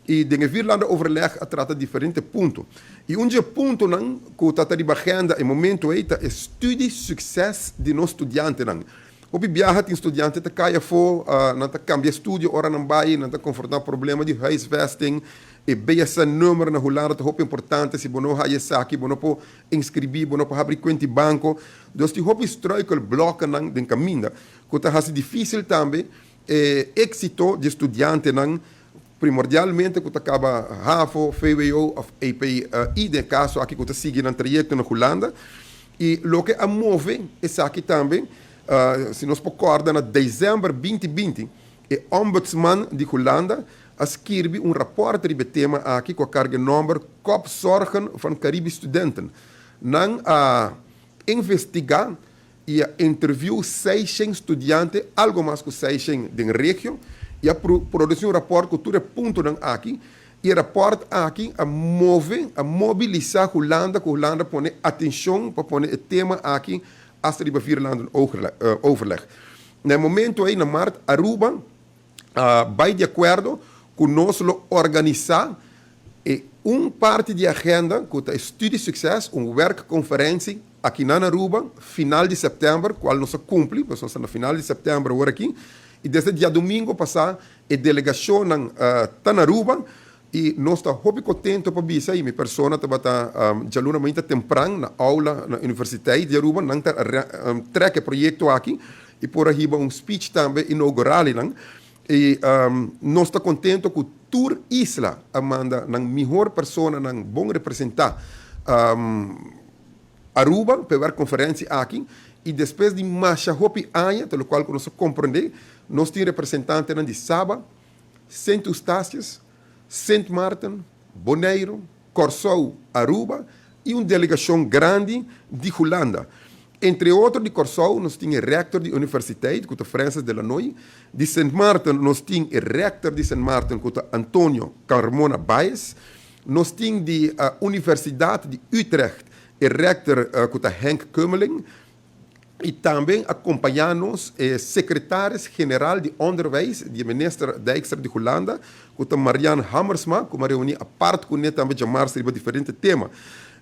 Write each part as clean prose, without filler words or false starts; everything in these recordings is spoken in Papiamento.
I den e vierlandenoverleg a trata diferente punto. I un di e puntonan ku ta riba agenda e momento ei ta e studiesucces di nos studiantenan. Hopi biaha tin studiante ta kai afó, nan ta kambia studio ora nan bai, nan ta konfrontá problema di huisvesting. E BSN-nummer na Hulanda ta hopi importante, si bo no haya esaki, bo no por inskribí, bo no por habri kuenta di banko. Dus tin hopi struikelblokkenan den kaminda ku ta hasi difísil tambe e éksito di studiantenan, primordialmente ku ta kaba HAVO, VWO òf EPI, den kaso aki ku ta sigui nan trayekto na Hulanda. I loke a move esaki tambe, si nos por kòrda, na desèmber 2020 e ombudsman di Hulanda a skirbi un rapòrt riba e tema aki ku a karga e nòmber "Kopzorgen van Caribisch Studenten". Nan a investigá i a interview 600 studiante, algu mas ku 600 den regio, i a produsí un rapòrt ku tur e puntonan aki. I e rapòrt aki a move, a mobilisá Hulanda, ku Hulanda pone atenshon pa pone e tema aki hasta riba vierlandenoverleg. Na e momento ei, na mart, Aruba a bai di akuerdo ku nos lo organisá e un parti di agenda ku ta studiesucces, un werkconferentie aki na Aruba, final di sèptèmber, kual nos a kumpli, pasobra nos ta na final di sèptèmber awor aki, i desde djadumingu pasá e delegashonnan ta na Aruba, i nos ta hopi kontentu pa bisa, i mi persona tabata djaluna mainta tempran na aula na Universiteit di Aruba, nan ta trek e proyekto aki, i por a hiba un speech tambe inaugural nan, i nos ta kontentu ku tur isla a manda nan mihó personanan bon representá Aruba pa e werkconferentie aki. I despues di masha hopi aña, te lokual ku nos a komprondé, nos tin representantenan di Saba, Sint Eustatius, Sint Maarten, Boneiru, Kòrsou, Aruba i un delegashon grandi di Hulanda. Entre otro, di Kòrsou nos tin e rector di universiteit, ku ta Francis de Lanoy, di Sint Maarten nos tin e rector di Sint Maarten, ku ta Antonio Carmona Baez, nos tin di Universidat di Utrecht e rector, ku ta Henk Kummeling, i tambe akompañá nos e secretaris-generaal di Onderwijs di minister Dijkstra di Hulanda, ku ta Marianne Hammersma, ku a reuní apart kuné tambe djamars riba diferente tema.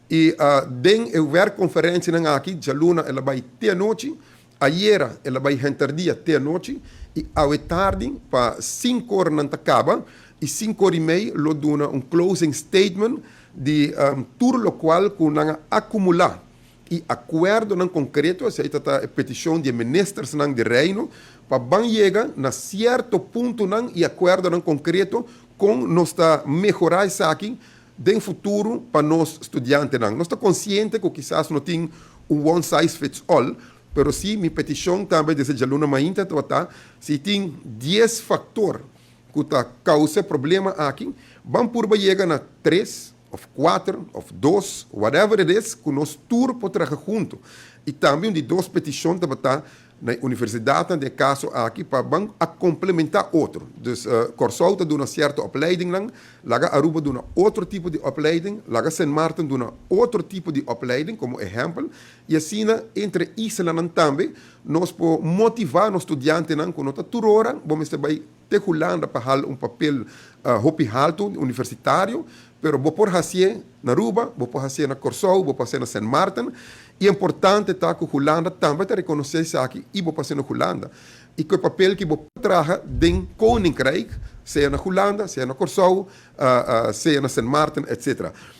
I den e werkconferentienan aki, djaluna el a bai te anochi, ayera el a bai henter dia te anochi, i awe tardi pa 5 or nan ta kaba, i 5:30 lo duna un closing statement di tur lokual ku nan a akumulá i akuerdonan konkreto. Esei ta e petishon di ministernan di Reino pa ban yega na sierto puntonan i akuerdonan konkreto kon nos ta mehorá esaki den futuro pa nos studiantenan. Nos ta konsiente ku kisas no tin un one size fits all, pero si mi petishon tambe desde djaluna mainta ta si tin 10 faktor ku ta kousa problema aki, ban purba yega na 3 òf 4 òf 2, whatever it is, ku nos tur por traha huntu. I tambe un di dos petishon ta na universidat, den kaso aki, pa ban a komplementá otro. Dus Kòrsou ta duna sierto opleidingnan, laga Aruba duna otro tipo di opleiding, laga Sint Maarten duna otro tipo di opleiding, komo ehèmpel, i asina entre islanan tambe nos por motivá nos studiantenan ku no ta tur ora bo mester bai te Hulanda pa haal un papel hopi haltu universitario, pero bo por hasié na Aruba, bo por hasié na Kòrsou, bo por hasié na Sint Maarten. I importante ta ku Hulanda tambe ta rekonosé esaki i bo por hasié na Hulanda. I ku e papel ku bo traha den Koninkrijk, sea na Hulanda, sea na Kòrsou, sea na Sint Maarten, etc.